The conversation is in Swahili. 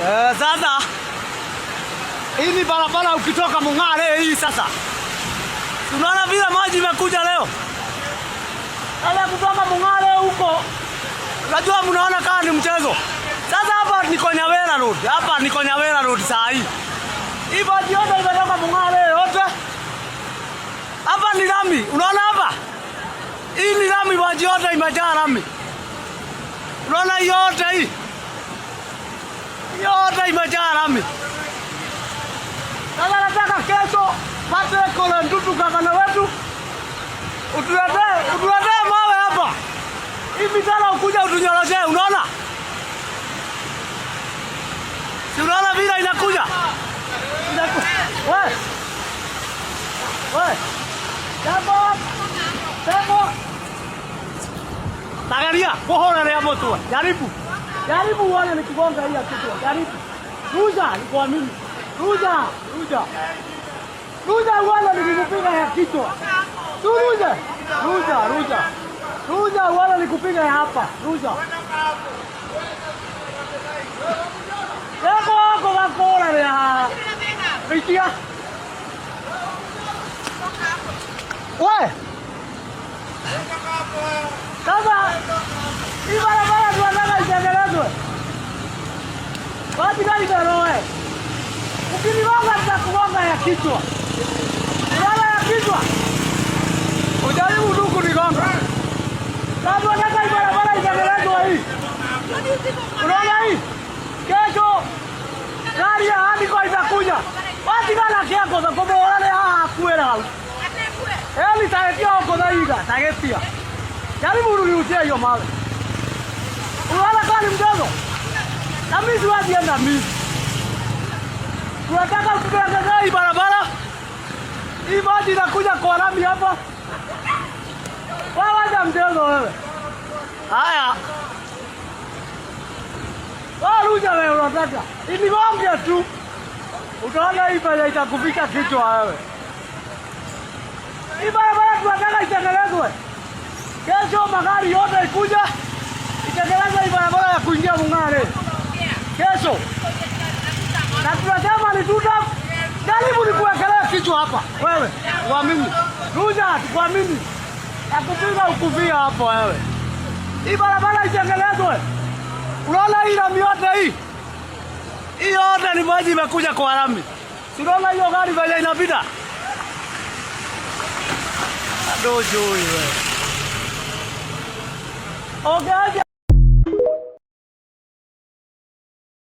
Sasa hii ni barabara ukitoka Mung'are hii sasa. Unaona vile maji imekuja leo. Sasa kutoka Mung'are huko, unajua mnaona kama ni mchezo. Sasa hapa niko Nyawera Road. Hapa niko Nyawera Road saa hii. Hii maji yote imetoka Mung'are yote. Hapa ni lami. Unaona hapa? Hii ni lami, maji yote imejaa lami. Unaona yote hii? Yote imejaa lami. Sasa nataka kesho Patrick Ole Ntutu, gavana wetu, utuletee mawe hapa. Hii mitaro ukuja utunyoroshee, unaona? Si unaona vile inakuja? We. We. Jambo. Jambo. Angalia, kuhorelea mutwe. Jaribu. Jaribu uone nikigonga hii kichwa. Jaribu. Ruja, nikuamini. Ruja, ruja. Ruja uone nikikupiga ya kichwa. Tu ruja. Ruja, ruja. Ruja uone nikupiga ya hapa. Ruja. Yako wako wakora ya. Itia. We. Sasa hii barabara tunataka itengenezwe. Wapi gari karoe? Ukinigonga nitakugonga ya kichwa. Unaona ya kichwa? Ujaribu tu kunigonga. Sasa tunataka hii barabara itengenezwe hii. Unaona hii? Kesho gari ya Handiko itakuja. Wapi gari yako za kubora haha kuera hau. Eli tagetia huko dhaiga, tagetia. Jaribu unirushie hiyo mawe. Unaona kama ni mchezo? Na mimi siwezi enda mimi. Tunataka kutengeneza hii barabara. Hii maji inakuja kwa lami hapa. Wewe wacha mchezo wewe. Haya. Wewe ruja wewe unataka. Inigonge tu. Utaona hii pale itakufika kichwa wewe. Hii barabara tunataka itengenezwe. Kesho magari yote ikuja itengenezwe hii barabara ya kuingia Mung'are. Kesho. Na tunasema ni tuta jaribu nikuwekelea kichwa hapa wewe. Kuamini. Ruja tukuamini. Nakupiga ukufia hapo wewe. Hii barabara itengenezwe. Unaona hii lami yote hii? Hii yote ni maji imekuja kwa lami. Si unaona hiyo gari vile inapita? Dojo wewe. Okay,